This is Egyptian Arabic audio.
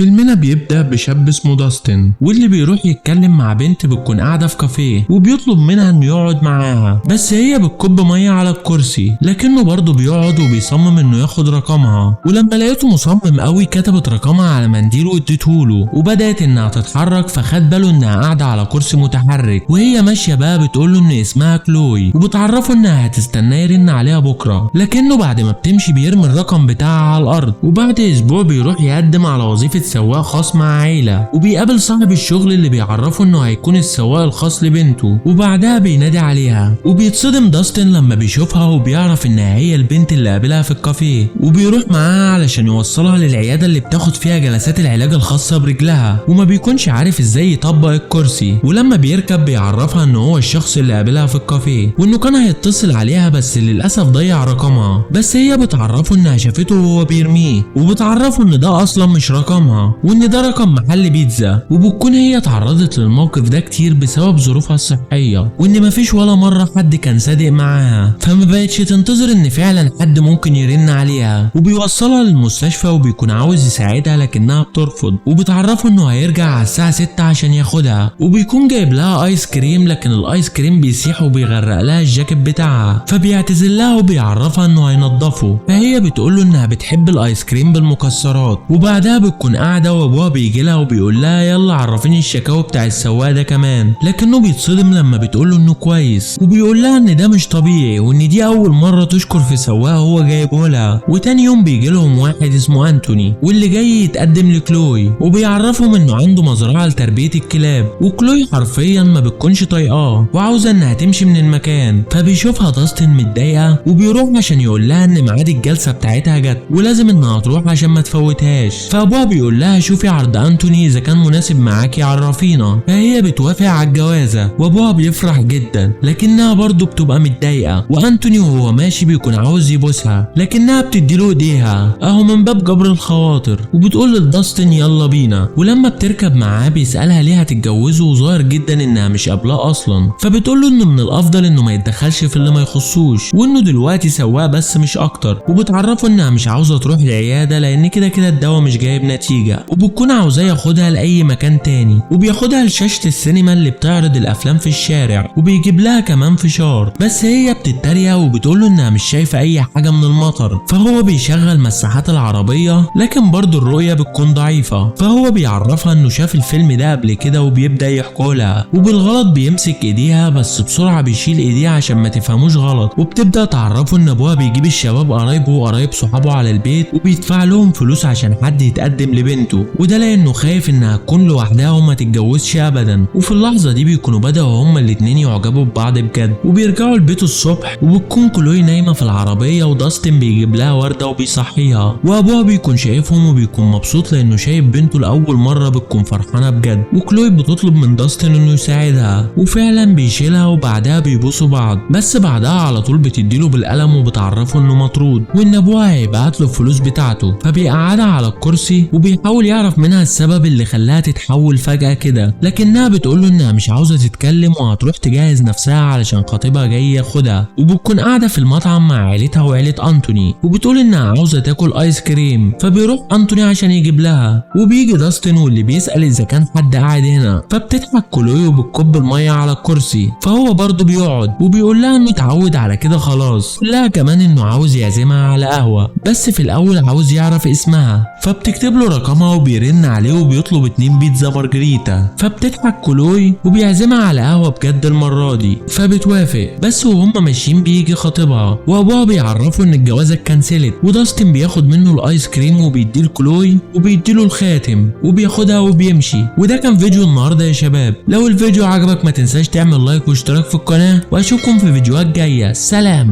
فيلمنا بيبدأ بشاب اسمه داستن، واللي بيروح يتكلم مع بنت بتكون قاعدة في كافيه، وبيطلب منها انه يقعد معاها، بس هي بتكب مية على الكرسي، لكنه برضه بيقعد وبيصمم انه ياخد رقمها. ولما لقيته مصمم قوي كتبت رقمها على منديل واديتهوله، وبدأت انها تتحرك، فخد باله انها قاعدة على كرسي متحرك. وهي ماشية بقى بتقوله ان اسمها كلوي، وبتعرفه انها هتستناه يرن عليها بكرة، لكنه بعد ما بتمشي بيرمي الرقم بتاعها على الارض. وبعد اسبوع بيروح يقدم على وظيفة سواق خاص مع عيلة، وبيقابل صاحب الشغل اللي بيعرفه انه هيكون السواق الخاص لبنته، وبعدها بينادي عليها. وبيتصدم داستن لما بيشوفها وبيعرف انها هي البنت اللي قابلها في الكافيه، وبيروح معاها علشان يوصلها للعيادة اللي بتاخد فيها جلسات العلاج الخاصة برجلها، وما بيكونش عارف ازاي يطبق الكرسي. ولما بيركب بيعرفها ان هو الشخص اللي قابلها في الكافيه، وانه كان هيتصل عليها بس للاسف ضيع رقمها، بس هي بتعرفه انها شافته وهو بيرميه، وبتعرفه ان ده اصلا مش رقمها، وان ده رقم محل بيتزا. وبتكون هي اتعرضت للموقف ده كتير بسبب ظروفها الصحية، وان مفيش ولا مرة حد كان صادق معاها، فما بقتش تنتظر ان فعلا حد ممكن يرن عليها. وبيوصلها للمستشفى وبيكون عاوز يساعدها لكنها بترفض، وبتعرفه انه هيرجع على الساعة 6 عشان ياخدها. وبيكون جايب لها ايس كريم، لكن الايس كريم بيسيح وبيغرق لها الجاكيت بتاعها، فبيعتذر لها وبيعرفها انه هينضفه، فهي بتقوله انها بتحب الايس كريم بالمكسرات. وبعدها بتكون قاعدة وابوها بيجي لها وبيقول لها يلا عرفيني الشكاوي بتاع السواق ده كمان، لكنه بيتصدم لما بتقوله انه كويس، وبيقول لها ان ده مش طبيعي وان دي اول مرة تشكر في سواق هو جايبه لها. وتاني يوم بيجي لهم واحد اسمه انتوني، واللي جاي يتقدم لكلوي، وبيعرفهم انه عنده مزرعة لتربية الكلاب، وكلوي حرفيا ما بتكونش طايقاه وعاوزة انها تمشي من المكان. فبيشوفها داستن متضايقة وبيروح عشان يقول لها ان ميعاد الجلسة بتاعتها جت ولازم انها تروح عشان ما تفوتهاش. فابوها بيقول لها شوفي عرض انتوني اذا كان مناسب معاكي عرفينا، فهي بتوافق على الجوازة وابوها بيفرح جدا، لكنها برضه بتبقى متضايقة. وانتوني وهو ماشي بيكون عاوز يبوسها، لكنها بتديله ايديها اهو من باب جبر الخواطر، وبتقول لداستن يلا بينا. ولما بتركب معاه بيسألها ليه هتتجوزه، وظاهر جدا انها مش قابلاه اصلا، فبتقول له انه من الافضل انه ما يتدخلش في اللي ما يخصوش، وانه دلوقتي سواق بس مش اكتر. وبتعرفه انها مش عاوزه تروح العياده لان كده كده الدواء مش جايب نتيجه، وبتكون عاوزاه ياخدها لاي مكان تاني. وبياخدها لشاشه السينما اللي بتعرض الافلام في الشارع، وبيجيب لها كمان فشار، بس هي بتتريق وبتقول له انها مش شايفه اي حاجه من المطر. فهو بيشغل مساحات العربيه، لكن برضه الرؤيه بتكون ضعيفه، فهو بيعرفها انه شاف الفيلم ده قبل كده وبيبدا يحكوا لها. وبالغلط بيمسك ايديها، بس بسرعه بيشيل ايديها عشان ما تفهموش غلط. وبتبدا تعرفه ان ابوها بيجيب الشباب قرايبه وقرايب صحابه على البيت، وبيدفع لهم فلوس عشان حد يتقدم لبنته، وده لانه خايف انها تكون لوحدها وما تتجوزش ابدا. وفي اللحظه دي بيكونوا بداوا هما الاتنين يعجبوا ببعض بجد. وبيرجعوا البيت الصبح، وبتكون كلوي نايمه في العربيه، وداستن بيجيب لها ورده وبيصحيها، وابوها بيكون شايفهم وبيكون مبسوط لانه شايف بنته لاول مره بتكون فرحانه بجد. وكلوي بتطلب من داستن انه يساعدها، وفعلا بيشيلها، وبعدها بيبوسوا بعض، بس بعدها على طول بتديله بالقلم وبتعرفه انه مطرود وان ابوها هيبعت له الفلوس بتاعته. فبيقعدها على الكرسي وبيحاول يعرف منها السبب اللي خلاها تتحول فجأة كده، لكنها بتقوله انها مش عاوزة تتكلم وهتروح تجهز نفسها علشان خطيبها جاي ياخدها. وبتكون قاعدة في المطعم مع عيلتها وعيلة انتوني، وبتقول انها عاوزة تاكل ايس كريم، فبيروح انتوني عشان يجيب لها. وبيجي داستن واللي بيسأل اذا كان حد قاعد هنا، فبتضحك كلوي وبتكب المية على الكرسي، فهو برضه بيقعد وبيقول لها انه اتعود على كده خلاص. لها كمان انه عاوز يعزمها على قهوة، بس في الاول عاوز يعرف اسمها، فبتكتب له رقمها وبيرن عليه وبيطلب 2 بيتزا مارجريتا. فبتضحك كلوي وبيعزمها على قهوة بجد المرة دي، فبتوافق. بس وهم ماشيين بيجي خطيبها وابوها بيعرفه ان الجوازة اتكنسلت، وداستن بياخد منه الايس كريم وبيديه لكلوي وبيديله الخاتم وبياخدها وبيمشي. وده كان فيديو النهارده يا شباب. لو الفيديو عجبك ما تنساش تعمل like واشتراك في القناة، واشوفكم في فيديوهات جاية. سلام.